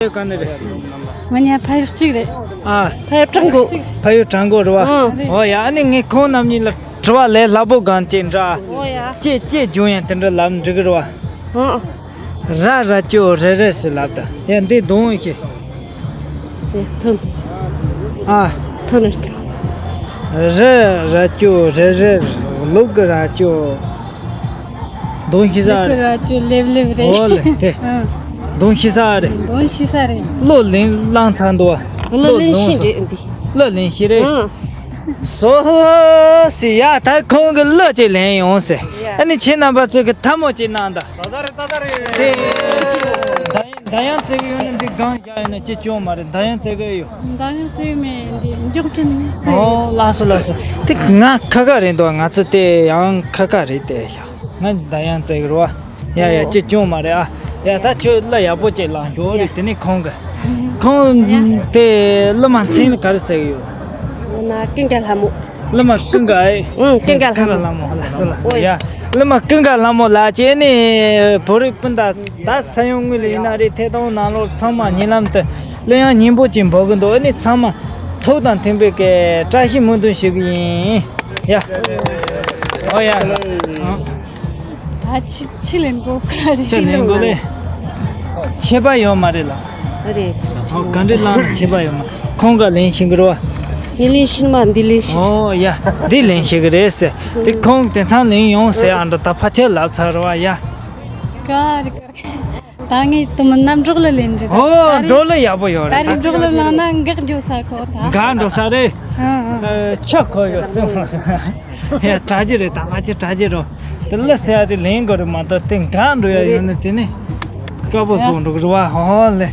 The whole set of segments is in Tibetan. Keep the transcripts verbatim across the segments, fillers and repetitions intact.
ག་ནས་རེད། ང་ཉ་ཕ་ཡུལ་གཅིག་རེད། ཨ། ཕ་ཡུལ་ཀྲང་གོ། ཕ་ཡུལ་ཀྲང་གོ་རེད་བ། ཨང་། ཨོ་ཡ། ཨ་ནི་ངས་ཁོང་རྣམ་གཉིས་ལ་དྲི་བ་ལས་སླ་པོ་གང་ཅིག་འདྲ། ཨོ་ཡ། ཅེས་ཅེས་བྱུང་ཡང་དེ་འདྲ་ལབ་འགྲིག་གི་རེད་བ། ཨང་། ར་ར་ཅོ་རེ་རེ་ཟེར་ལབ་ད། ཡ་འདི་གདོང་ཤེས། ཐོན། ཨ། ཐོན་ནས་ཐོན། རི་ར་ཅོ་རི་རི། ལུག་གི་ར་ཅོ། གདོང་ཤེས་ས་རེད། ལུག་གི་ར་ཅོ་ལེབ་ལེབ་རེད། ཨོ་ལེ་དེ། ཨ། གདོང་ཤེས་ས་རེད། གདོང་ཤེས་ས་རེད། བློ་ལིང་བླངས་ཚར་འདུག་བ། བློ་ལིང་ཤེས་རེད་འདི། བློ་ལིང་ཤེས་རེད། ཨ། སོ་ཧོ་སི་ཡ། ད་ཁོང་གི་གླུ་ཅིག་ལེན་ཡོང་ཟེར། ཡ། ཨ་ནི་ཁྱེད་རྣམ་པ་ཚོས་ཀྱི་ཐལ་མོ་ཅིག་གནང་ད། ད་ད་རེད་ད་ད་རེད། དེ། ད་ཡང་བཙལ་གི་ཡོད་ན་འདི་གང་རྒྱག་ཡོད་ན་ཅི་སྐྱོན་མ་རེད། ད་ཡང་བཙལ་གི་ཡོད། ད་ཡང་བཙལ་མེད་འདི་མགྱོགས་དྲན་བཙལ། ཨོ་ལགས་སོ་ལགས་སོ། དེ་ང་ཁ་ཁ་རེད་འདུག་ང་ཚོ་དེ་ཡང་ཁ་ཁ་རེད་དེ་ཡ། ང་ད་ཡང་བཙལ་གི་རེད་བ། ཡ་ཡ་ཅི་སྐྱོན་མ་རེད་ཨ། ཡ་ད་ཁྱོད་གླུ་ཡག་པོ་ཅིག་བླངས་ཤོག་རེད། དེ་ནས་ཁོང་གི། ཁོང་དེ་གླུ་མ་མཚན་ག་རེ་ཟེར་གི་ཡོད། ང་ཀུན་དགའ་ལྷ་མོ། གླུ་མ་ཀུན་དགའ་ཨེ། ཨང་། ཀུན་དགའ་ལྷ་མོ། ཀུན་དགའ་ལྷ་མོ་ལགས་སོ་ལགས་སོ། ཡ། གླུ་མ་ཀུན་དགའ་ལྷ་མོ་ལགས་ཀྱིས་ནི་བོད་རིགས་སྤུན་ཟླ་ད་ས་ཡོམ་དངོས་ལ་ཡིན་ན་རེད། ཐད་གཏོང་ནང་ལོགས་ཚང་མ་ཉེ་ལམ་དུ་གླུ་དབྱངས་སྙན་པོ་ཅིག་འབོད་གི་འདུག་ཨ་ནི་ཚང་མ་ཐུགས་དང་མཐུན་པའི་གི་བཀྲ་ཤིས་སྨོན་འདུན་ཞུ་གི་ཡིན། ཡ། ཨོ་ཡ། ཨང་། ད་ཕྱི་ཕྱི་ལེན་གོ་ག་རེ། ཕྱི་ལེན་གོ་ལེ། ཆད་པ་ཡོད་མ་རེད་ལ། རེད། ཨོ་ག་འདྲ་ལངས་ན་ཆད་པ་ཡོད་མ། ཁོང་ག་ལེན་ཤེས་གི་རེད་བ། མི་ལེན་ཤེས་མ་འདི་ལེན་ཤེས། ཨོ་ཡ། འདི་ལེན་ཤེས་གི་རེད་ཟེར། དེ་ཁོང་དེང་སང་ལེན་ཡོང་ཟེར། ཨ་འདྲ་ད་ཕལ་ཆེར་ལབ་ཚར་རེད་བ་ཡ། ག་རེ་ག་རེ། ད་ངས་དུ་མི་རྣམ་འབྲོག་ལ་ལེན་རེད། ཨོ་ད་རེས་འབྲོག་ལ་ཡག་པོ་ཡོད་ད་རེད། རེས་འབྲོག་ལ་ལངས་ན་འགག་འགྲོ་ས་ཁོ་ད། འགག་འགྲོ་ས་རེད། ཨ་ཨ། ཆོག་གོ་ཡོད་སེམས། ཡ་དྲ་རྒྱུ་རེད། ད་ཕལ་ཆེར་དྲ་རྒྱུ་རོ། དེ་གླུ་ཟེར་ཡ་དེ་ལེན་དགོས་རེད་མ་གཏོགས་དེ་འགག་འགྲོ་ཡ་ཡོད་ན་དེ་ནི་དཀའ་པོ་བཟོ་འགྲོ་གི་རེད་བ། ཧོ་ཧོ་ལེ།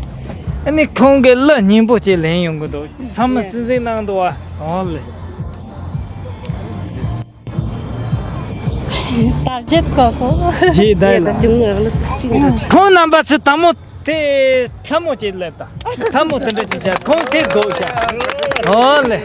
ཨ་ནི་ཁོང་གིས་གླུ་སྙན་པོ་ཅིག་ལེན་ཡོང་གི་འདུག་ཚང་མ་སིང་སིང་གནང་འདུག་བ། ཧོ་ལེ། ད་བརྗེད་གོ་གོ། བརྗེད་ད་ཡ་ད་ཅུང་ནས་གླུ་གཅིག་འགྲོ་ཅིག་ཁོང་རྣམ་པ་ཚོ་དལ་མོ་དེ་ཐལ་མོ་ཅིག་སླེབས་ད། ཐལ་མོ་དེ་འདྲ་ཅིག་བྱ། ཁོང་དེ་དགོས་ཤག་ཧོ་ལེ།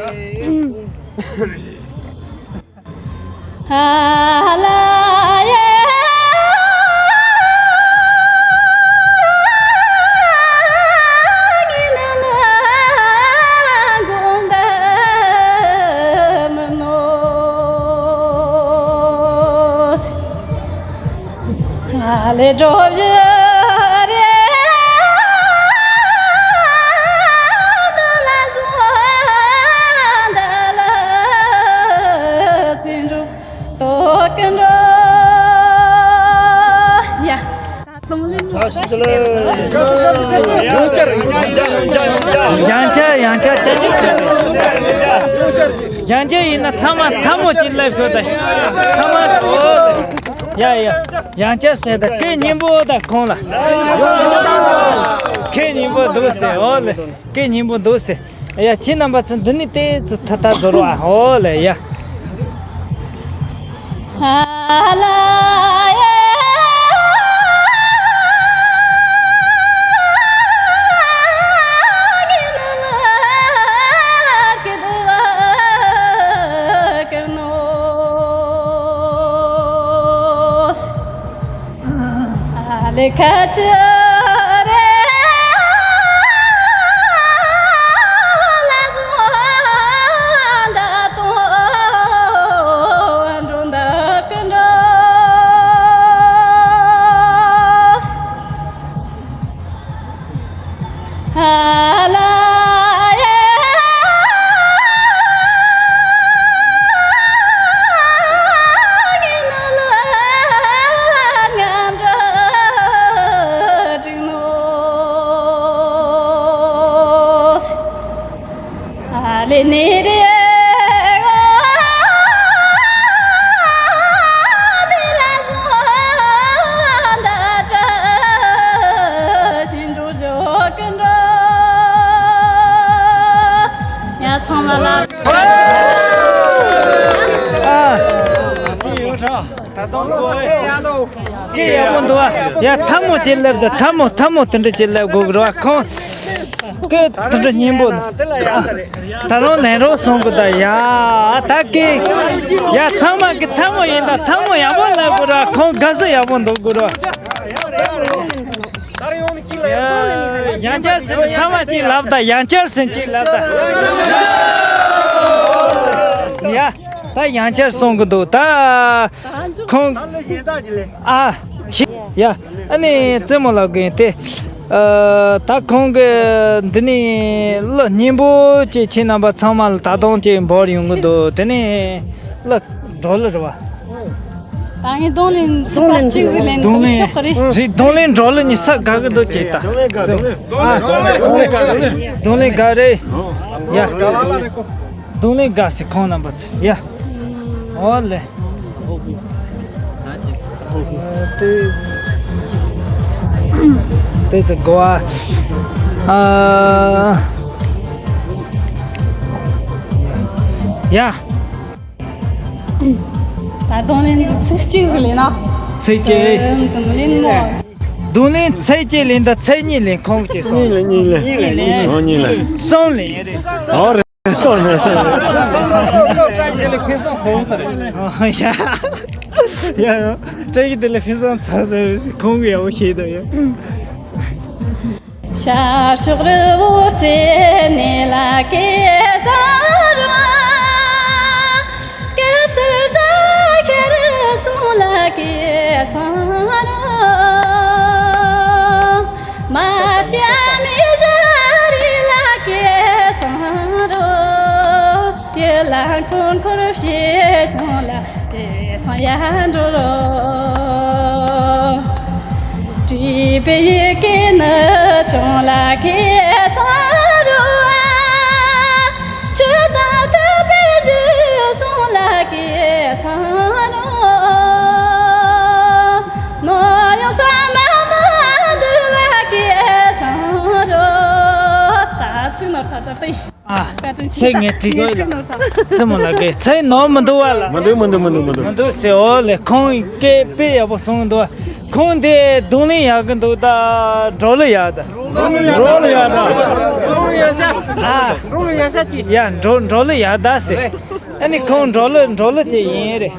ཡང་བསྐྱར་ཡང་བསྐྱར་བསྐྱར་ཞུ་ཞུ། ཡང་བསྐྱར་ཡིན་ན་ཚང་མ་ཐལ་མོ་ཅིག་སླེབས་ཤོག་ད། ཚང་མ་ཨོ། ཡ་ཡ། ཡང་བསྐྱར་ཟེར་ད། སྐད་སྙན་པོ་ད་ཁོང་ལ། སྐད་སྙན་པོ་འདུག་ཟེར། ཨོ་ལེ། སྐད་སྙན་པོ་འདུག་ཟེར། ཡ་ཁྱེད་རྣམ་པ་ཚོ་འདི་ནས་ཏོག་ཙམ་ཐ་ཐ་ཟོར་བ། ཨོ་ལེ་ཡ། ཡ་ཚང་མ་ལ། ཨ། ད་དུང་གོ་ཨེ། སྐད་ཡག་པོ་འདུག་ཨ། ཡ་ཐལ་མོ་ཅིག་སླེབས་འདུག་ཐལ་མོ་ཐལ་མོ་དེ་འདྲ་ཅིག་སླེབས་དགོས་ཀྱི་རེད་བ། ཁོང་སྐད་དེ་འདྲ་སྙན་པོ་འདུག་ད་རུང་ལེན་རོགས་གསུང་གི་ད་ཡ། ད་སྐད་ཡ་ཚང་མ་གི་ཐལ་མོ་ཡིན་ད། ཐལ་མོ་ཡག་པོ་སླེབས་དགོས་རེད་བ། ཁོང་དགའ་བསུ་ཡག་པོ་འདུག་དགོས་རེད་བ། ཡ། ཡང་བསྐྱར་ཟིན་ཚང་མ་ཅིག་ལབ་ད། ཡང་བསྐྱར་ཟིན་ཅིག་ལབ་ད། ཡ། ད་ཡང་བསྐྱར་གསུང་གི་འདུག་ད། ཁོང་། ཨ། ཆི། ཡ། ཨ་ནི་རྩེད་མོ་ལབ་གིན་ཏེ། ཨ། ད་ཁོང་གི་འདི་ནི་གླུ་སྙན་པོ་ཅིག་ཁྱེད་རྣམ་པ་ཚང་མ་ལ་ད་དུང་ཅིག་འབོར་ཡོང་གི་འདུག་དེ་ནི་གླུ་འགྲོ་གླུ་རེད་བ། ད་ངས་རྡུང་ལེན་ཚིག་པ་གཅིག་ཟིག་ལེན་རྡུང་ལེན་ཆོག་གི་རེད། རེད། རྡུང་ལེན་འགྲོ་གླུ་ནི་ས་དགའ་གི་འདུག་ཅེས་ད། རྡུང་ལེན་དགའ། རྡུང་ལེན་དགའ་རེད། ཡ། རྡུང་ལེན་དགའ་སི་ཁོང་རྣམ་པ་ཚོ། ཡ། ཨོ་ལེ། དེ་དེ་ཚོ་གོ་ཨ། ཨ། ཡ། ད་རྡུང་ལེན་ཚིག་གཅིག་ཟིག་ལེན་ན། ཚིག་གཅིག་རྡུང་ལེན་མོ། རྡུང་ལེན་ཚིག་གཅིག་ལེན་ད་ཚིག་གཉིས་ལེན་ཁོང་གིས་སོང་། གཉིས་ལེན་གཉིས་ལེན། གཉིས་ལེན། ཨོ་གཉིས་ལེན། གསུམ་ལེན་རེད། ཨོ་རེད། གསུམ་ལེན་གསུམ་ལེན། ཡ། ཡ། བཀྲ་ཤིས་བདེ་ལེགས་ཕུན་སུམ་ཚོགས་ཟེར་ཁོང་གིས་ཡག་པོ་ཤེས་འདུག་ཡ། ཤར་ཕྱོགས་རི་བོ་རྩེ་ནས་ལ་ཀེ་ས་ར། ཀེ་སར་ད་ཁེར་སོང་ལ་ཀེ་ས་ར། མ་ཅ་མི་ཞ་རི་ལ་ཀེ་ས་ར། ཀེ་ལ་འཁོར་འཁོར་ཞེས་སོང་ལ། དེ་སང་ཡར་འགྲོ་རོ། བྲིས་པའི་ཡི་གེ་ནི་ཅུང་ལ་གེ་སང་རོ། ཆུ་དང་ཐུབ་པའི་རྒྱུ་སོང་ལ་གེ་སང་རོ། ནོར་ཡང་ས་མ་མ་འདུ་ལ་གེ་སང་རོ། ད་ཚིག་ནོར་ཐ་ད་ཏི། ཨ། བཀའ་དྲིན་ཆེ། ཚེ་ངས་བྲིས་དགོས་ལ། རྩེད་མོ་ལ་དགོས། ཚེ་ནོར་མི་འདུག་བ་ལ། མི་འདུག་མི་འདུག་མི་འདུག་མི་འདུག་མི་འདུག་ཟེར། འོ་ལེ། ཁོང་སྐད་དཔེ་ཡག་པོ་གསུངས་འདུག་ཁོང་དེ་རྡུང་ལེན་ཡག་གི་འདུག་ད་འགྲོ་ལེ་ཡག་ད། འགྲོ་ལེ་ཡག་ད། འགྲོ་ལེ་ཡག་ཤ། ཨ། འགྲོ་ལེ་ཡག་ཤ་ཅི། ཡ། འགྲོ་འགྲོ་ལེ་ཡག་ད་ཟེར། ཨ་ནི་ཁོང་འགྲོ་ལེ་འགྲོ་ལེ་དེ་ཡིན་རེད།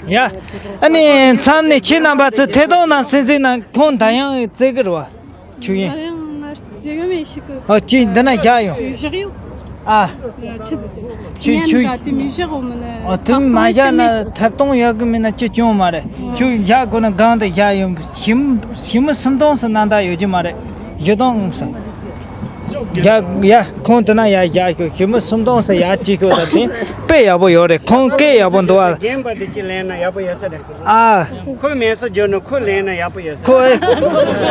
ཡ། ཨ་ནི་མཚམས་ནས་ཁྱེད་རྣམ་པ་ཚོ་ཐད་གཏོང་ནང་སེམས་གཟིགས་ནང་ཁོང་ད་ཡང་རྩེ་གི་རེད་བ། ཆུ་ཡིན། ང་རང་ང་རྩེ་གི་མེད་ཤི་གི། ཨ། ཁྱོད་འདི་ན་བཞག་ཡོང་། ཆུ་བཞག་ཡོང་། ཨ། ཆུ་ཆུ་ཆུ་ཆུ་ཆུ། ཉན་དྲ་དེ་མི་བཞག་འོ་མིན་ན། ཨ། དེ་མ་བཞག་ན་ཐད་གཏོང་ཡག་གི་མིན་ན་ཅི་བྱུང་མ་རེད། ཨ། ཁྱོད་བཞག་དགོས་ན་སྒང་དུ་བཞག་ཡོང་། ཞིམ་ཞིམ་མི་སུམ་སྟོང་སུ་ན་ད་ཡོད་ཀྱི་མ་རེད། བཞི་སྟོང་ས། ཡ་ཡ། ཁོང་དེ་ན་ཡ་བཞག་ཤོག་ཞིམ་མི་སུམ་སྟོང་ས་ཡ་གཅིག་ཤོག་ད་དེ་དཔེ་ཡག་པོ་ཡོད་རེད། ཁོང་སྐད་ཡག་པོ་འདུག་ཨ། རྒན་པ་དེ་ཅི་ལེན་ན་ཡག་པོ་ཡོད་ས་རེད། ཨ། ཁོས་མེ་སོ་བརྗོད་ནོ་ཁོས་ལེན་ན་ཡག་པོ་ཡོད་ས། ཁོ་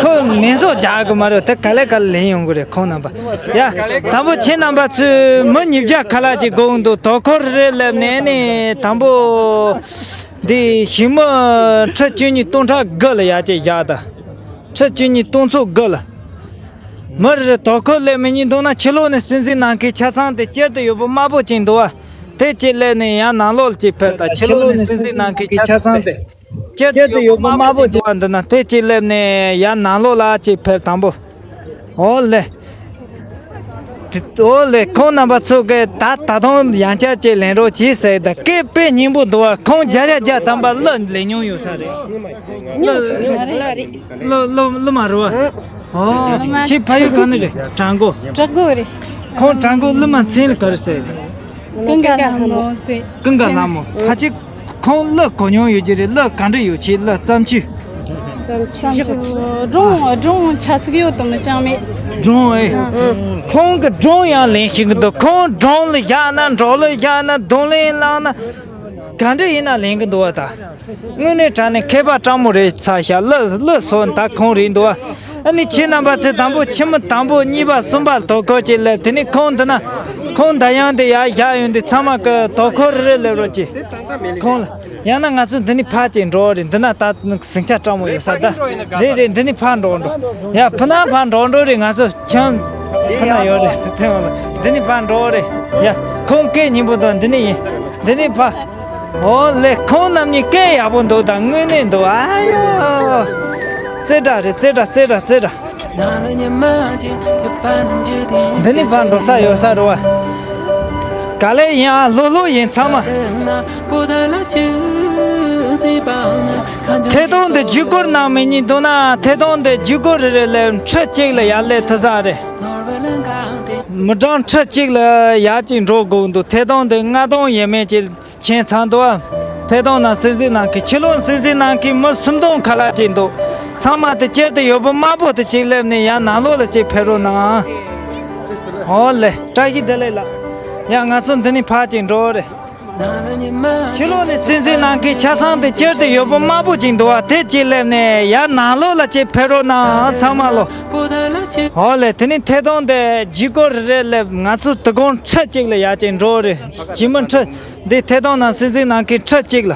ཁོས་མེ་སོ་རྒྱག་གི་མ་རེད། དེ་ག་ལེ་ག་ལེ་ལེན་ཡོང་གི་རེད་ཁོང་རྣམ་པ། ཡ། དང་པོ་ཁྱེད་རྣམ་པ་ཚོས་མི་ཉིས་བརྒྱ་ཁ་ལག་ཅིག་དགོས་འདུག་དོ་ཁོར་རེ་སླེབས་ནས་ནི་དང་པོ་འདི་ཞིམ་མི་ཁྲི་བཅུ་གཉིས་སྟོང་ཕྲག་དགུ་ལ་ཡ་ཅིག་བཞག་ད། ཁྲི་བཅུ་གཉིས་སྟོང་ཚོ་དགུ་ལ། མི་རེ་རེ་དོ་ཁུར་ལས་མི་གཉིས་འདུག་ན་ཕྱི་ལོགས་ནས་སྲིད་འཛིན་ནང་ཁུལ་ཆ་ཚང་དེ་སྤྱིར་དུ་ཡོད་པོ་དམར་པོ་ཅིག་འདུག་བ། དེ་གཅིག་སླེབས་ནས་ཡང་ནང་ལོགས་ལ་ཅིག་ཕེབས་དང་ཕྱི་ལོགས་ནས་སྲིད་འཛིན་ནང་ཁུལ་ཆ་ཚང་དེ་སྤྱིར་དུ་ཡོད་པོ་དམར་པོ་ཅིག་འདུག་བ། འདི་ན་དེ་གཅིག་སླེབས་ནས་ཡང་ནང་ལོགས་ལ་ཅིག་ཕེབས་དང་པོ། ཨོ་ལེ། ཨོ་ལེ། ཁོང་རྣམ་པ་ཚོ་གིས་ད་ད་དུང་ཡང་བསྐྱར་ཅིག་ལེན་རོགས་གྱིས་ཟེར། ད་སྐད་དཔེ་སྙན་པོ་འདུག་བ། ཁོང་བརྒྱ་ཆ་བརྒྱ་ཐམ་པ་གླུ་ལེན་མྱོང་ཡོད་ས་རེད། གླུ་གླུ་གླུ་མ་རེད་བ། ཨོ། ཁྱེད་ཕ་ཡུལ་ག་ནས་རེད། བྲག་འགོ། བྲག་འགོ་རེད། ཁོང་བྲག་འགོ་གླུ་མ་མཚན་ལ་ག་རེ་ཟེར། ཀུན་དགའ་ལྷ་མོ་ཟེར། ཀུན་དགའ་ལྷ་མོ། ཕལ་ཆེར་ཁོང་གླུ་གོ་མྱོང་ཡོད་ཀྱི་རེད། གླུ་ག་འདྲ་ཡོད་ཀྱི། གླུ་བརྩམས་ཆོས། བརྩམས་ཆོས་སྒྲུང་སྒྲུང་ཆ་ཚིག་ཡོད་དམ་ཅང་མེད། སྒྲུང་ཨེ། ཨ། ཁོང་གི་སྒྲུང་ཡང་ལེན་ཤེས་ཀྱི་འདུག་ཁོང་སྒྲུང་ལ་བཞག་ན་འགྲོ་ལ་བཞག་ན་རྡུང་ལེན་བླངས་ན་ག་འདྲ་ཡིན་ན་ལེན་གྱི་འདུག་བ། ད་དངོས་གནས་དྲང་གནས་མཁས་པ་སྤྲང་མོ་རེད། ཚ་ཤ་གླུ་གླུ་སོགས་ད་ཁོང་རེད་འདུག་བ། ཨ་ནི་ཁྱེད་རྣམ་པ་ཚོས་དང་པོ་ཁྱི་མོ་དང་པོ་གཉིས་པ་གསུམ་པ་དོ་ཁུར་ཅིག་སླེབས། དེ་ནས་ཁོང་འདི་ན་ཁོང་ད་ཡང་དེ་ཡར་བཞག་ཡོང་དུས་ཚང་མ་གི་དོ་ཁུར་རེ་སླེབས་རོགས་གྱིས། ཁོང་ལ་ཡང་ན་ང་ཚོ་འདི་ནས་ཕར་ཅིག་འགྲོ་རེད། འདི་ན་ད་ཟིང་ཆ་སྤྲང་མོ་ཡོད་ས་ད། རེད་རེད། འདི་ནས་ཕར་འགྲོ་འགྲོ། ཡ་ཕུ་ན་ཕར་འགྲོ་འགྲོ་རེད། ང་ཚོ་ཁྱམས་ཕུ་ན་ཡོད་རེད་ཟེར་ཚེ་འོང་ལ་འདི་ནས་ཕར་འགྲོ་རེད། ཡ་ཁོང་སྐད་སྙན་པོ་འདུག་འདི་ནས་ཡིན། འདི་ནས་ཕར། ཨོ་ལེ། ཁོང་རྣམ་གཉིས་སྐད་ཡག་པོ་འདུག་ད་དངོས་གནས་འདུག་ཨ་ཡོ། རྩེ་གྲ་རེད། རྩེ་གྲ་རྩེ་གྲ་རྩེ་གྲ། འདི་ནས་ཕར་འགྲོ་ས་ཡོད་ས་རེད་བ། ག་ལེ་ཡིན་ཨ། ལྷོད་ལྷོད་ཡིན་ཚང་མ། ཐད་གཏོང་འདི་བརྒྱུད་སྐུར་གནང་མི་གཉིས་འདུག་ན། ཐད་གཏོང་འདི་བརྒྱུད་སྐུར་རེ་རེ་ལས་ཁྲི་གཅིག་ལ་ཡར་སླེབས་ཐུབ་ས་རེད། མི་གྲངས་ཁྲི་གཅིག་ལ་ཡར་གཅིག་འགྲོ་དགོས་འདུག་ཐད་གཏོང་འདི་ལྔ་སྟོང་ཡས་མས་ཅིག་ཕྱིན་ཚར་འདུག་ཐད་གཏོང་ནང་གསན་གཟིགས་གནང་མཁན། ཕྱི་ལོགས་གསན་གཟིགས་གནང་མཁན་མི་སུམ་སྟོང་ཁ་ལག་ཅིག་འདུག་ཚང་མ་དེ་སྤྱིར་དུ་ཡོད་པ་དམར་པོ་དེ་གཅིག་སླེབས་ནས་ཡར་ནང་ལོགས་ལ་གཅིག་ཕེབས་རོགས་གནང་། ཨོ་ལེ། བཀྲ་ཤིས་བདེ་ལེགས་ལགས། ཡ། ང་ཚོ་འདི་ནས་ཕར་གཅིག་འགྲོ་རེད། ཕྱི་ལོགས་ནས་གསན་གཟིགས་གནང་མཁན་ཆ་ཚང་དེ་སྤྱིར་དུ་ཡོད་པ་དམར་པོ་ཅིག་འདུག་བ། དེ་གཅིག་སླེབས་ནས་ཡར་ནང་ལོགས་ལ་གཅིག་ཕེབས་རོགས་གནང་། ཚང་མ་ལོ། ཨོ་ལེ། དེ་ནས་ཐད་གཏོང་དེ་བརྒྱུད་སྐུར་རེ་རེ་སླེབས། ང་ཚོ་དོ་དགོང་ཁྲི་གཅིག་ལ་ཡར་གཅིག་འགྲོ་རེད། གཞི་མི་ཁྲི་འདི་ཐད་གཏོང་ནང་གསན་གཟིགས་གནང་མཁན་ཁྲི་གཅིག་ལ།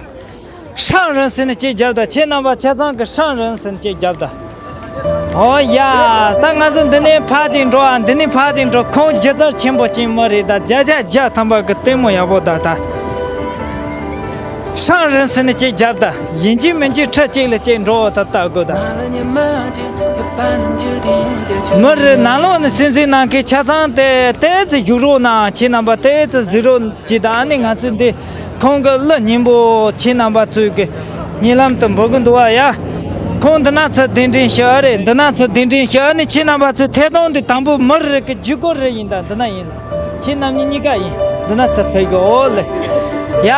ཧྲང་རིན་ཟེར་ནས་གཅིག་རྒྱབ་དང་། ཁྱེད་རྣམ་པ་ཆ་ཚང་གི་ཧྲང་རིན་ཟེར་ནས་གཅིག་རྒྱབ་དང་། ཨོ་ཡ། ད་ང་ཚོ་འདི་ནས་ཕར་ཅིག་འགྲོ་ཨ། འདི་ནས་ཕར་ཅིག་འགྲོ། ཁོང་སྒྱུ་རྩལ་ཆེན་པོ་ཅིག་མི་རེད་ད། བརྒྱ་ཆ་བརྒྱ་ཐམ་པ་གི་ལྟད་མོ་ཡག་པོ་ད་ད། ཧྲང་རིན་ཟེར་ནས་གཅིག་རྒྱབ་དང་། ཡིན་གཅིག་མིན་གཅིག་ཁྲི་གཅིག་ལ་གཅིག་འགྲོ་ད་ལྟ་དགོས་ད། མི་རེད། ནང་ལོགས་ནས་གསན་གཟིགས་གནང་མཁན་ཆ་ཚང་དེ་ཏོག་ཙམ་བཞུགས་རོགས་གནང་། ཁྱེད་རྣམ་པ་ཏོག་ཙམ་གཟིགས་རོགས་གྱིས་དང་། ཨ་ནི་ང་ཚོས་འདི་ཁོང་གི་གླུ་སྙན་པོ་ཁྱེད་རྣམ་པ་ཚོས་གི་ཉེ་ལམ་དུ་འབོད་ཀྱི་འདུག་བ་ཡ། ཁོང་འདི་ན་ཚུར་གདན་འདྲེན་ཞུ་ཨ་རེད། འདི་ན་ཚུར་གདན་འདྲེན་ཞུ། ཨ་ནི་ཁྱེད་རྣམ་པ་ཚོས་ཐད་གཏོང་འདི་དང་པོ་མི་རེ་རེ་གི་བརྒྱུད་སྐུར་རེ་ཡིན་ད། འདི་ན་ཡིན། ཁྱེད་རྣམ་གཉིས་གཉིས་ཀ་ཡིན། འདི་ན་ཚུར་ཕེབས་གི། ཨོ་ལེ། ཡ།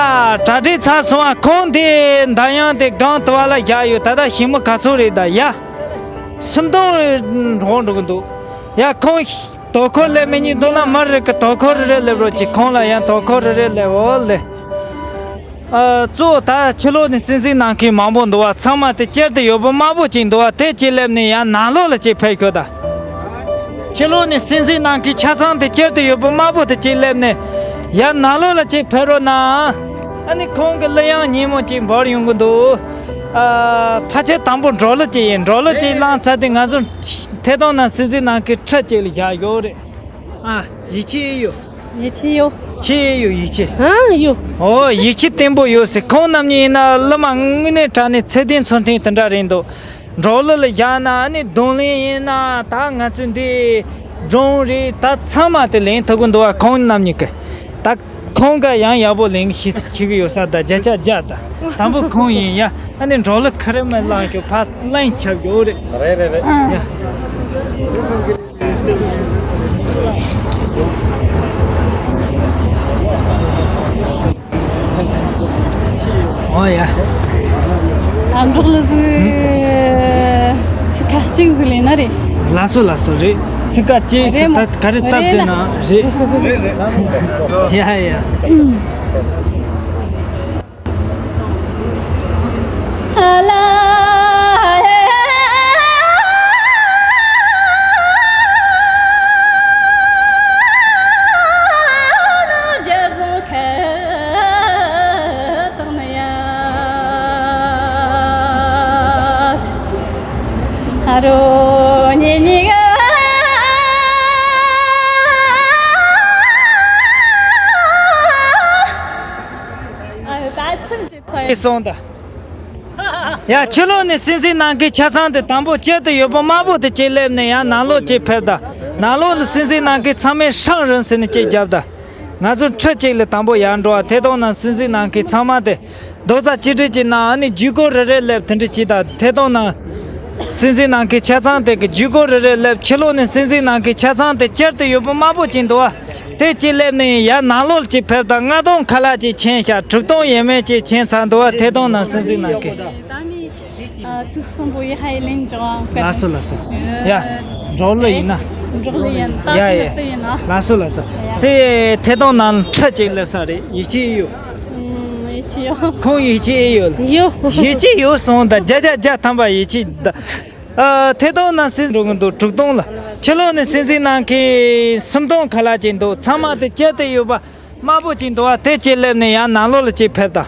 གྲ་སྒྲིག་ཚར་སོང་བ། ཁོང་འདི་མདའ་ཡང་དེ་སྒང་དུ་བ་ལ་བཞག་ཡོད། ད་ལྟ་ཞི་མི་ག་ཚོད་རེད་ད་ཡ། སུམ་སྟོང་འགྲོ་འགྲོ་གི་འདུག་ཡ། ཁོང་དོ་ཁུར་ལས་མི་གཉིས་འདུག་ན་མར་རེ་གི་དོ་ཁུར་རེ་སླེབས་རོགས་གྱིས། ཁོང་ལ་ཡང་དོ་ཁུར་རེ་རེ་སླེབས། འོ་ལེ། ཨ། གཙོ་བོ་ད་ཕྱི་ལོགས་ནས་གསན་གཟིགས་གནང་མཁན་མང་པོ་འདུག་བ། ཚང་མ་དེ་སྤྱིར་དུ་ཡོད་པ་དམར་པོ་ཅིག་འདུག་བ། དེ་གཅིག་སླེབས་ནས་ཡང་ནང་ལོགས་ལ་གཅིག་ཕེབས་ཤོག་ད། ཕྱི་ལོགས་ནས་གསན་གཟིགས་གནང་མཁན་ཆ་ཚང་དེ་སྤྱིར་དུ་ཡོད་པ་དམར་པོ་དེ་གཅིག་སླེབས་ནས་ཡང་ནང་ལོགས་ལ་གཅིག་ཕེབས་རོགས་གནང་། ཨ་ནི་ཁོང་གི་གླུ་དབྱངས་སྙན་མོ་ཅིག་འབར་ཡོང་གི་འདུག་ཨ། ཕལ་ཆེར་དང་པོ་འབྲོག་གླུ་ཅིག་ཡིན། འབྲོག་གླུ་ཅིག་བླངས་ཚར་དུས་ང་ཚོ་ཐད་གཏོང་ནང་གསན་གཟིགས་གནང་མཁན་ཁྲི་གཅིག་ལ་བཞག་ཡོད་རེད། ཨ། ཡིད་ཆེས་ཡོད། ཡིད་ཆེས་ཡོད། ཆེས་ཡོད། ཡིད་ཆེས། ཨ། ཡོད། ཨོ། ཡིད་ཆེས་བརྟན་པོ་ཡོད་ཟེར། ཁོང་རྣམ་གཉིས་ཡིན་ན་གླུ་མ་དངོས་གནས་དྲང་གནས་ཚད་ལྡན་ཚུལ་མཐུན་དེ་འདྲ་རེད་འདུག་འབྲོག་གླུ་ལ་བཞག་ན། ཨ་ནི་རྡུང་ལེན་ཡིན་ན་ད་ང་ཚོས་འདི་སྒྲུང་རེད་ད། ཚང་མ་དེ་ལེན་ཐུབ་ཀྱི་འདུག་བ། ཁོང་རྣམ་གཉིས་ཀྱིས་ད། ཁོང་ག་ཡང་ཡག་པོ་ལེན་ཤེས་ཤེས་ཀྱི་ཡོད་ས་ད། བརྒྱ་ཆ་བརྒྱ་ད། དང་པོ་ཁོང་ཡིན་ཡ། ཨ་ནི་འབྲོག་གླུ་ཁ་རེ་མ་བླངས་ཀྱི་ཕར་བླངས་ཁྱབ་ཡོད་རེད། རེད་རེད་རེད། ཡ། ཨོ་ཡ། ཨ། འབྲོག་གླུ་ཟིག་ཚིག་ཁ་ཅིག་ཟིག་ལེན་ན་རེད། ལགས་སོ་ལགས་སོ། རེད། ཚིག་ཁ་ཅིག་ཟིག་ད་ག་རེ་སྟབས་བདེ་ན་རེད། ཡ་ཡ། ཨ། ད་ཚིམ་གྱི་ཐོག་སོང་ད། ཡ། ཕྱི་ལོགས་ནས་གསན་གཟིགས་གནང་མཁན་ཆ་ཚང་དེ་དང་པོ་སྤྱིར་དུ་ཡོད་པ་དམར་པོ་དེ་གཅིག་སླེབས་ནས་ཡང་ནང་ལོགས་གཅིག་ཕེབས་ད། ནང་ལོགས་ལ་གསན་གཟིགས་གནང་མཁན་ཚང་མས་ཧྲང་རིན་ཟེར་ནས་གཅིག་བརྒྱབ་ད། ང་ཚོ་ཁྲི་གཅིག་ལ་དང་པོ་ཡར་འགྲོ་བ། ཐད་གཏོང་ནང་གསན་གཟིགས་གནང་མཁན་ཚང་མ་དེ་རྡོག་རྩ་གཅིག་སྒྲིལ་གྱིས་གནང་། ཨ་ནི་བརྒྱུད་སྐུར་རེ་རེ་སླེབས་དེ་འདྲ་གྱིས་ད། ཐད་གཏོང་ནང་གསན་གཟིགས་གནང་མཁན་ཆ་ཚང་དེ་གི་བརྒྱུད་སྐུར་རེ་རེ་སླེབས། ཕྱི་ལོགས་ནས་གསན་གཟིགས་གནང་མཁན་ཆ་ཚང་དེ་སྤྱིར་དུ་ཡོད་པ་དམར་པོ་གཅིག་འདུག་བ། དེ་གཅིག་སླེབས་ནས་ཡར་ནང་ལོགས་གཅིག་ཕེབས་དང་། ལྔ་སྟོང་ཁ་ལག་གཅིག་ཕྱིན་ཤག་དྲུག་སྟོང་ཡས་མས་གཅིག་ཕྱིན་ཚར་འདུག་བ། ཐད་གཏོང་ནང་གསན་གཟིགས་གནང་མཁན། ཨ། ཚིག་གསུམ་པོ་ཡི་ཧ་ཡི་ལན་ཅོ། ལགས་སོ་ལགས་སོ། ཡ། འབྲོག་གླུ་ཡིན་ན། འབྲོག་གླུ་ཡིན། ད་ཡ་ཡ། ལགས་སོ་ལགས་སོ། ཡ། དེ་ཐད་གཏོང་ནང་ཁྲི་གཅིག་སླེབས་ས་རེད། ཡིད་ཆེས་ཡོད། ཡིད་ཆེས་ཡོད། ཁོང་ཡིད་ཆེས་ཡོད། ཡོད། ཡིད་ཆེས་ཡོད་སོང་ད། བརྒྱ་ཆ་བརྒྱ་ཐམ་པ་ཡིད་ཆེས་ད། ཨ། ཐད་གཏོང་ནང་གསན་འགྲོ་གི་འདུག་དྲུག་སྟོང་ལ། ཕྱི་ལོགས་ནས་གསན་གཟིགས་གནང་མཁན་སུམ་སྟོང་ཁ་ལག་ཅིག་འདུག་ཚང་མ་དེ་སྤྱིར་དུ་ཡོད་པ་དམར་པོ་ཅིག་འདུག་བ། དེ་གཅིག་སླེབས་ནས་ཡང་ནང་ལོགས་ལ་གཅིག་ཕེབས་དང་།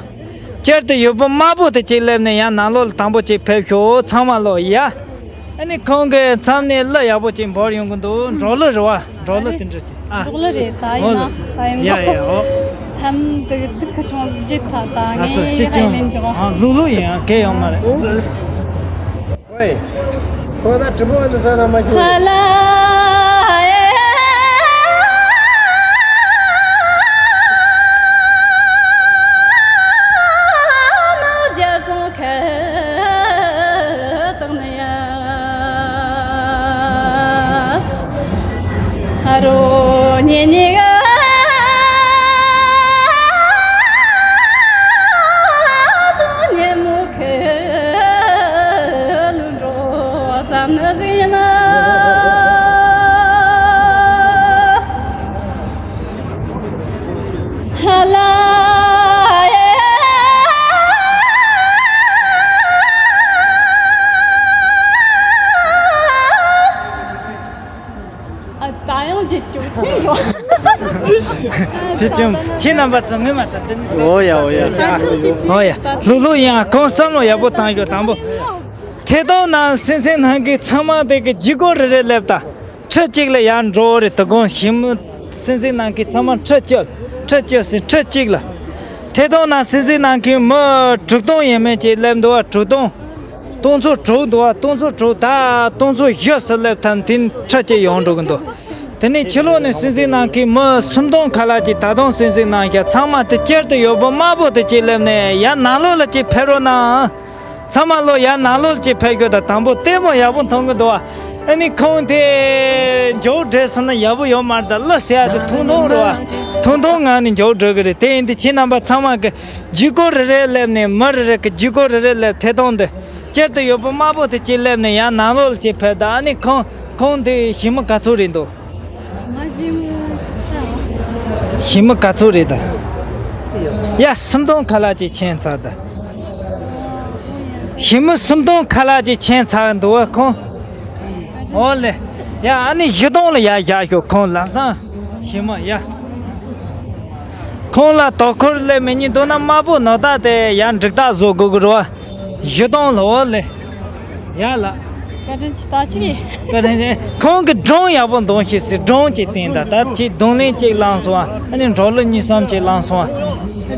སྤྱིར་དུ་ཡོད་པ་དམར་པོ་དེ་གཅིག་སླེབས་ནས་ཡང་ནང་ལོགས་ལ་དང་པོ་གཅིག་ཕེབས་ཤོག་ཚང་མ་ལོ་ཡ། ཨ་ནི་ཁོང་གི་མཚམས་ནས་གླུ་ཡག་པོ་ཅིག་འབོར་ཡོང་གི་འདུག་འབྲོག་གླུ་རེད་བ། འབྲོག་གླུ་དེ་འདྲ་ཅིག་ཨ། འབྲོག་གླུ་རེད། ད་ཡིན་ན། ད་ཡིན་ན། ཡ་ཡ། ཨོ། ཐམ་དུ་ཚིག་ཁ་ཆུང་ཟིག་བརྗེད་ཐལ་ད། ངས་ཡ་ལེན་འཇོག་ཨ། ལུག་ལུག་ཡིན། ཨ། གལ་ཡོང་མ་རེད། ཨོ། ཁོ་ད་དྲི་མོ་འདི་ཚ་ན་མ་ཁྱོད། ཧ་ལ། ཨ། ད་ཡང་ཅིག་སྐྱོ་ཆེན་ཡོད། ཁྱེད་ཀྱང་ཁྱེད་རྣམ་པ་ཚོ་ངོ་མ་ད་དེ་ནི། འོ་ཡ་འོ་ཡ། ད་ཆོག་གི་ཅིག་འོ་ཡ། ད་ལྷུག་ལྷུག་ཡང་ཁོང་བསམ་བློ་ཡག་པོ་བཏང་ཡོད། དང་པོ། ཐད་གཏོང་ནང་སེམས་སེམས་ནང་གི་ཚང་མ་དེ་གི་ལྗིད་ཁོག་རེ་རེ་སླེབས་ད། ཁྲི་གཅིག་ལ་ཡར་འགྲོ་རེད། དོ་དགོང་ཞིང་མི་སེམས་སེམས་ནང་གི་ཚང་མ་ཁྲི་གཅིག་ཁྲི་གཅིག་ཟིན་ཁྲི་གཅིག་ལ། ཐད་གཏོང་ནང་སེམས་སེམས་ནང་གི་མི་དྲུག་སྟོང་ཡས་མས་ཅིག་སླེབས་འདུག་བ། དྲུག་སྟོང་། སྟོང་ཚོ་དྲུག་འདུག་བ། སྟོང་ཚོ་དྲུག་ད་སྟོང་ཚོ་བཞི་སུ་སླེབས་ཐང་དེ་ཁྲི་གཅིག་ཡོང་འགྲོ་གི་འདུག་དེ་ནས་ཕྱི་ལོགས་ནས་སེམས་སེམས་ནང་གི་མི་སུམ་སྟོང་ཁ་ལག་ཅིག་ད་དུང་སེམས་སེམས་ནང་བཞག་ཚང་མ་དེ་སྤྱིར་དུ་ཡོད་པོ་དམར་པོ་དེ་ཅིག་སླེབས་ནས་ཡར་ནང་ལོགས་ལ་ཅིག་ཕེབས་རོགས་གནང་། ཚང་མ་ལོ་ཡར་ནང་ལོགས་ཅིག་ཕེབས་རྒྱུ་དང་དང་པོ་ལྟད་མོ་ཡག་པོ་མཐོང་གི་འདུག་བ། ཨ་ནི་ཁོང་དེ་མགྱོགས་བྲོས་སོང་ན་ཡག་པོ་ཡོད་མ་རེད། ད་གླུ་ཟེར་ཡ་དེ་ཐུང་ཐུང་རེད་བ། ཐུང་ཐུང་ངང་ནས་མགྱོགས་བྲོས་གི་རེད། དེ་ཡིན་དུས་ཁྱེད་རྣམ་པ་ཚང་མ་གི་ལྗིད་ཁོག་རེ་རེ་སླེབས་ནས་མི་རེ་རེ་གི་ལྗིད་ཁོག་རེ་རེ་སླེབས་ཐད་གཏོང་དེ་སྤྱིར་དུ་ཡོད་པོ་དམར་པོ་དེ་ཅིག་སླེབས་ནས་ཡར་ནང་ལོགས་ཅིག་ཕེབས། ད་ཨ་ནི་ཁོང་ཁོང་དེ་ཞི་མི་ག་ཚོད་རེད་འདུག་ཞི་མི་ག་ཚོད་རེད་ད། ཡ་སུམ་སྟོང་ཁ་ལག་ཅིག་ཁྱེར་ཚར་ད། ཞི་མི་སུམ་སྟོང་ཁ་ལག་ཅིག་ཁྱེར་ཚར་འདུག་བ་ཁོང་། འོ་ལེ། ཡ་ཨ་ནི་བཞི་སྟོང་ལ་ཡར་བཞག་ཤོག་ཁོང་ལམ་སང་ཞི་མི་ཡ། ཁོང་ལ་དོ་ཁུར་ལས་མི་ཉན་འདུག་ན་དམར་པོ་ནོར་རྟགས་དེ་ཡར་འགྲིག་རྟགས་བཟོ་དགོས་ཀྱི་རེད་བ། བཞི་སྟོང་ལ། འོ་ལེ། ཡ་ལ། བཀའ་དྲིན་ཆེ། ད་ཅི་གི་བཀའ་དྲིན་ཆེ། ཁོང་གི་སྒྲུང་ཡག་པོ་འདོན་ཤེས་སི་སྒྲུང་ཅིག་བསྟན་ད། ད་ཅིག་རྡུང་ལེན་ཅིག་བླངས་སོང་ཨ། ཨ་ནི་འགྲོ་ལུགས་གཉིས་གསུམ་ཅིག་བླངས་སོང་ཨ།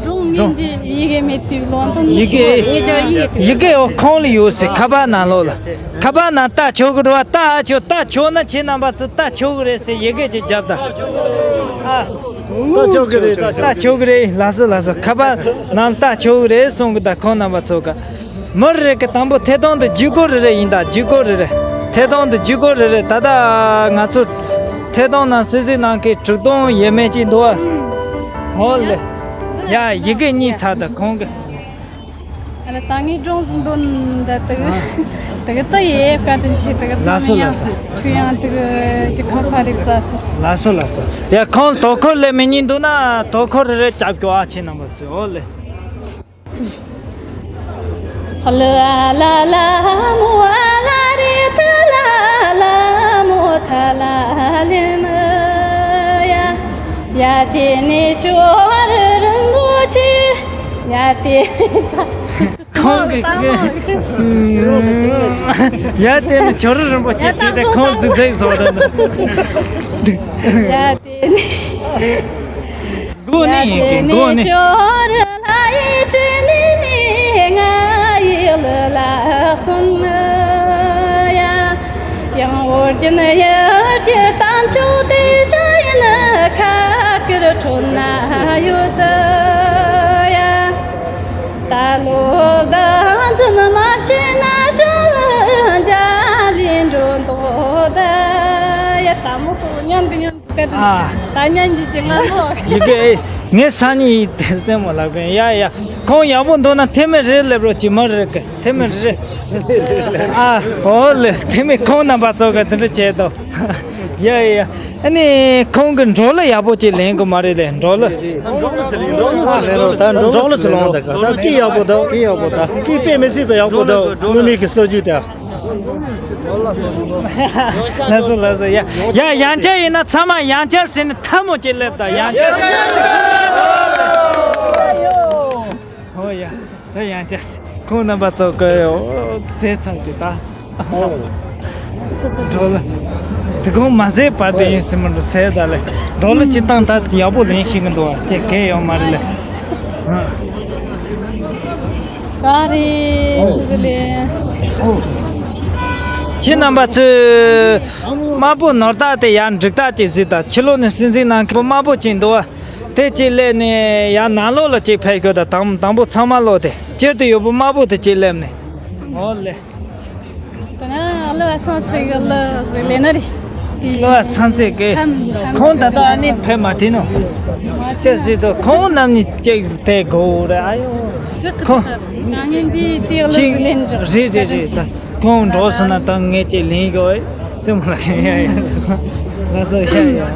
སྒྲུང་ངས་འདི་ཡི་གེ་མེད་དུས་ལོང་དོན་ཡི་གེ་ཡི་གེ་འོ་ཁོང་ལ་ཡོད་སི་ཁ་པར་ནང་ལོགས་ལ། ཁ་པར་ནང་ལྟ་ཆོག་གི་རེད་བ། ལྟ་ཨ་ཆོག་ལྟ་ཆོག་ན་ཁྱེད་རྣམ་པ་ཚོ་ལྟ་ཆོག་གི་རེད་སི་ཡི་གེ་ཅིག་རྒྱབ་ད། ཨ། ལྟ་ཆོག་གི་རེད། ལྟ་ཆོག་གི་རེད། ལགས་སོ་ལགས་སོ། ཁ་པར་ནང་ལྟ་ཆོག་གི་རེད་གསུང་གི་ད་ཁོང་རྣམ་པ་ཚོ་ག་མི་རེ་གི་དང་པོ་ཐད་གཏོང་དུ་ལྗིད་ཁོག་རེ་རེ་ཡིན་ད། ལྗིད་ཁོག་རེ་རེ། ཐད་གཏོང་དུ་ལྗིད་ཁོག་རེ་རེ། ད་ལྟ་ང་ཚོ་ཐད་གཏོང་ནང་སི་སི་ནང་གི་དྲུག་སྟོང་ཡས་མས་ཅིག་འདུག་ཨ། འོ་ལེ། ཡ་ཡི་གེ་གཉིས་ཚར་ད་ཁོང་གི་ཨ་ལ་ད་ངའི་སྒྲུང་ཟིན་དོན་འདི་དུ་དུ་གི་ད་ཡེ་བཀའ་དྲིན་ཆེ། དུ་གི་ལགས་སོ་ཚང་ཡང་ལགས་སོ། ཁྱོད་ཡང་དུ་གི་ཅི་ཁ་ཁ་རིག་ཙ་སོ་སོ། ལགས་སོ་ལགས་སོ། ཡ་ཁོང་དོ་ཁུར་ལས་མི་ཉན་འདུག་ན་དོ་ཁུར་རེ་རེ་རྒྱབ་སྐྱོ་ཨ་ཆེ་རྣམ་པ་སོ། འོ་ལེ། ལ་ལ་ལ་མོ་ལ་རེ་ཐ་ལ་ལ་མོ་ཐ་ལ་ལེ་ནི་ཡ། ཡ་དེ་ནི་ཆོ་རི་རིན་པོ་ཆེ་ཡ་དེ། ཁོང་གི་ཡ་དེ་ནི་ཆོ་རི་རིན་པོ་ཆེ་ཟེར་ཏེ་ཁོང་ཙི་ཙིག་བཟོ་འདུག་ཡ་དེ་ནི། མགོ་ནས་ཡིན་གི་མགོ་ནས། ད་མོ་ཏོ་མཉམ་དུ་མཉམ། བཀའ་དྲིན། ཨ། ད་ཉན་གྱི་ཅི་ང་ལོ། ཡི་གེ་ཨེ། ངའི་སང་ཉིན་ཡི་དེ་སེམས་མོ་ལབ་གི་ཡ་ཡ། ཁོང་ཡག་པོ་འདུག་ན་ཐེ་མེ་རེ་སླེབས་རོགས་གྱིས། མ་རེ་གི་ཐེ་མེ་རེ། ཨ། འོ་ལེ། ཐེ་མེ་ཁོང་རྣམ་པ་ཚོ་གི་དེ་འདྲ་བྱས་དོ། ཡ་ཡ་ཡ། ཨ་ནི་ཁོང་གི་འགྲོ་ལུགས་ཡག་པོ་ཅིག་ལེན་གི་མ་རེད་ལེ། འགྲོ་ལུགས། འགྲོ་ལུགས་སུ་ལེན་རོགས། ད་འགྲོ་ལུགས་སུ་ལོང་ད་ག་ད་སྐད་ཡག་པོ་འདུག་སྐད་ཡག་པོ་འདུག་སྐད་དཔེ་མི་སྲིད་པ་ཡག་པོ་འདུག་དངོས་མེད་ཀྱི་སྲོལ་རྒྱུན་དེ། ལགས་སོ་ལགས་སོ། ཡ་ཡ་ཡང་བསྐྱར་ཡིན་ན་ཚང་མ་ཡང་བསྐྱར་ཟེར་ནས་ཐལ་མོ་ཅིག་སླེབས་དང་། ཡང་བསྐྱར། ཨོ་ཡ། ད་ཡང་བསྐྱར་ཁོང་རྣམ་པ་ཚོ་གི་ཟས་ཚང་གི་ད། འགྲོ་ལ། དེ་གོང་མ་ཟས་པ་དེ་ཡིན་ཟེར་མི་འགྲོ་ཟས་ད་ལེ། འགྲོ་ལ་སྤྱི་བཏང་ད་ཡག་པོ་ལེན་ཤེས་གི་འདུག་བ། ཅེས་གལ་ཡོད་མ་རེད་ལེ། ག་རེ་ཆི་ཟིག་ལེ། ཁྱེད་རྣམ་པ་ཚོས་དམར་པོ་ནོར་རྟགས་དེ་ཡར་འགྲིག་རྟགས་ཅིག་གཟིགས་དང་། ཕྱི་ལོགས་ནས་སྲིད་འཛིན་ནང་ཁུལ་དམར་པོ་ཅིག་འདུག་བ། དེ་ཅིག་སླེབས་ནས་ཡར་ནང་ལོགས་ལ་ཅིག་ཕེབས་ཤོག་དང་། དང་དང་པོ་ཚང་མ་ལོག་དེ་སྤྱིར་དུ་ཡོད་པོ་དམར་པོ་དེ་ཅིག་སླེབས་ནས། འོ་ལེ། ད་ང་ཨ་ལོ་ཨ་སང་ཚེ་གི་ལ་ཟིག་ལེ་ན་རེ། བསམ་ཚེ་གི་ཁོང་ད་ལྟ་ཨ་ནི་ཕེབས་མ་ཐུབ་ནོ། ཅི་ཟེར་དུ་ཁོང་རྣམ་གཉིས་ཅིག་དེ་དགོས་རེད། ཨ་ཡོ། ཁོང་ངས་འདི་དེ་ལ་ཞིག་ལེན་ཞོག་རེད་རེད་རེད། ད་ཁོང་འགྲོ་སོང་ན་ད་ངས་ཅིག་ལེན་དགོས། ཙི་མོ་ལ་ཡ་ཡ། ལགས་སོ། ཡ་ཡ།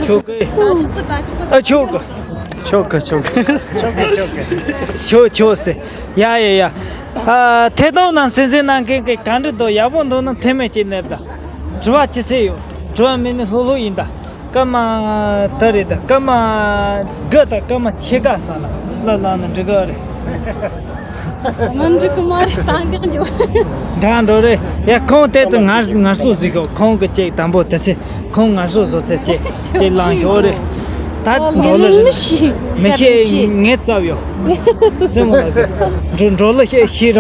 ཆོག་གི། ཨ་ཆོག་གི། ཆོག་གི་ཆོག་གི། ཆོག་ཆོག་ཟེར། ཡ་ཡ་ཡ། ཨ་ཐད་གཏོང་ནང་གསན་གཟིགས་གནང་མཁན་གྱི་ག་འདྲ་འདུག་ཡག་པོ་འདུག་ན་མཐེ་མོ་གཅིག་སྣེབས་དང་། དྲི་བ་ཅི་སེ་ཡོད། དྲི་བ་མེད་ན་ལྷུག་ལྷུག་ཡིན་ད། སྐར་མ་དེ་རེད་ད། སྐར་མ་དགུ་དང་སྐར་མ་ཕྱེད་ཀ་ས་ལ་ལ་ལ་ན་འགྲིག་གི་རེད། མི་འགྲིག་གི་མ་རེད། ད་འགག་འགྱོ། འགག་འགྲོ་རེད། ཡ་ཁོང་དེ་ཚོ་ངར་ངར་སོ་ཟིག་གོ། ཁོང་གི་ཅིག་དང་པོ་དེ་ཚེ་ཁོང་ངར་སོ་བཟོ་ཚེ་ཅིག་ཅིག་ལང་ཤོག་རེད། ད་འགྲོ་ལ་རེད། མི་ཤེས། མི་ཤེས། ངས་བཙབ་ཡོད། ཙི་མོ་ལ་གི་འགྲོ་འགྲོ་ལ་ཤེས་ཤེས་ར།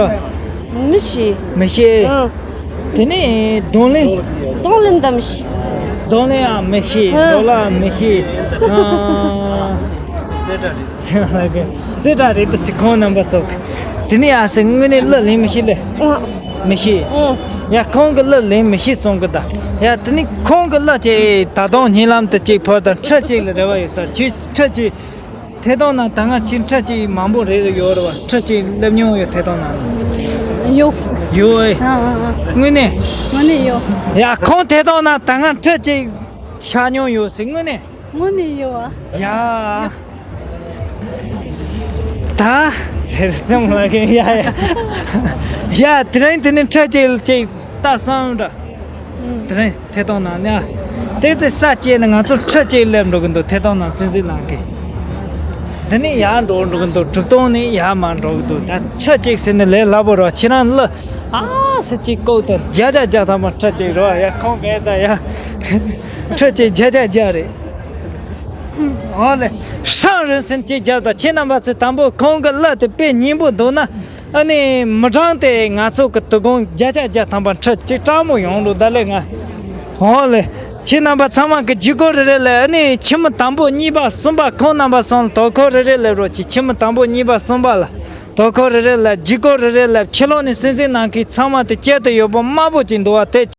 མི་ཤེས། མི་ཤེས། ཨང་། དེ་ནས་རྡུང་ལེན། རྡུང་ལེན་ད་མི་ཤེས། རྡུང་ལེན་ཡང་མི་ཤེས། ཨང་། རྡོ་ལ་མི་ཤེས། ཨང་། ཙི་མོ་ལ་གི་རྩེ་གྲ་རེད་ད་ཟེར་ཁོང་རྣམ་པ་ཚོ། དེ་ནས་ཡ་ཟེར་དངོས་གནས་གླུ་ལེན་མི་ཤེས་ལེ། ཨང་། མི་ཤེས། ཨང་། ཡ་ཁོང་གི་གླུ་ལེན་མི་ཤེས་གསུང་གི་ད། ཡ་དེ་ནས་ཁོང་གི་གླུ་ཅིག་ད་དུང་ཉིན་ལམ་དུ་ཅིག་ཕོར་དང་ཁྲི་གཅིག་ལ་རེ་བ་ཡོད་ས་རེད། ཁྲི་གཅིག་ཐད་གཏོང་ནང་ད་སྔ་ཁྱེད་ཁྲི་གཅིག་མང་པོ་རེ་རེ་ཡོད་རེད་བ། ཁྲི་གཅིག་སླེབས་མྱོང་ཡོད་ཐད་གཏོང་ནང་། ཡོད། ཡོད་ཨེ། ཨ་ཨ་ཨ། དངོས་གནས། དངོས་གནས་ཡོད། ཡ་ཁོང་ཐད་གཏོང་ནང་ད་སྔ་ཁྲི་གཅིག་ཆགས་མྱོང་ཡོད་ཟེར་དངོས་གནས། དངོས་གནས་ཡོད་ཨ། ཡ། ད་ཟེར་ཙམ་ལ་གི་ཡ་ཡ། ཡ་དེ་རིང་དེ་ནི་ཁྲི་གཅིག་ལ་གཅིག་ལྟ་བསམ་འདྲ། དེ་རིང་ཐད་གཏོང་ནང་ནས་དེ་ཚེ་ས་བཅད་ནས་ང་ཚོ་ཁྲི་གཅིག་སླེབས་འགྲོ་གི་འདུག་ཐད་གཏོང་ནང་གསན་གཟིགས་གནང་གི། འདི་ནས་ཡར་འགྲོ་འགྲོ་གི་འདུག་གྲུ་སྟོང་ནས་ཡར་མར་འགྲོ་གི་འདུག་ད་ཁྲི་གཅིག་ཟེར་ནས་ལས་སླ་པོ་རེད། ཁྱེད་རང་གླུ་ཨ་སི་གཅིག་ལྐོག་ཏུ་བརྒྱ་ཆ་བརྒྱ་ཐམ་པ་ཁྲི་གཅིག་རེད་བ། ཡ་ཁོང་མེད་ད་ཡ། ཁྲི་གཅིག་བརྒྱ་ཆ་བརྒྱ་རེད། ཨོ་ལེ། ཧྲང་རིན་སིན་གཅིག་བརྒྱབ་དང་། ཁྱེད་རྣམ་པ་ཚོས་དང་པོ་ཁོང་གི་གླུ་དེ་དཔེ་སྙན་པོ་འདུག་ན། ཨ་ནི་མི་གྲངས་དེ་ང་ཚོ་གི་དོ་དགོང་བརྒྱ་ཆ་བརྒྱ་ཐམ་པ་ཁྲི་གཅིག་སྤྲང་མོ་ཡོང་འགྲོ་ད་ལེ་ང་། འོ་ལེ། ཁྱེད་རྣམ་པ་ཚང་མ་གི་བརྒྱུད་སྐུར་རེ་རེ་ལ་ཨ་ནི་ཁྱི་མོ་དང་པོ་གཉིས་པ་གསུམ་པ་ཁོང་རྣམ་པ་སོང་ལ་དོ་ཁུར་རེ་རེ་ལ་རོགས་གྱིས། ཁྱི་མོ་དང་པོ་གཉིས་པ་གསུམ་པ་ལ་དོ་ཁུར་རེ་རེ་ལ་བརྒྱུད་སྐུར་རེ་རེ་ལ་ཕྱི་ལོགས་ནས་གསན་གཟིགས་གནང་མཁན་ཚང་མ་དེ་སྐྱེལ་དུ་ཡོད་པོ་དམར་པོ་ཅིག་འདུག་བ་དེ།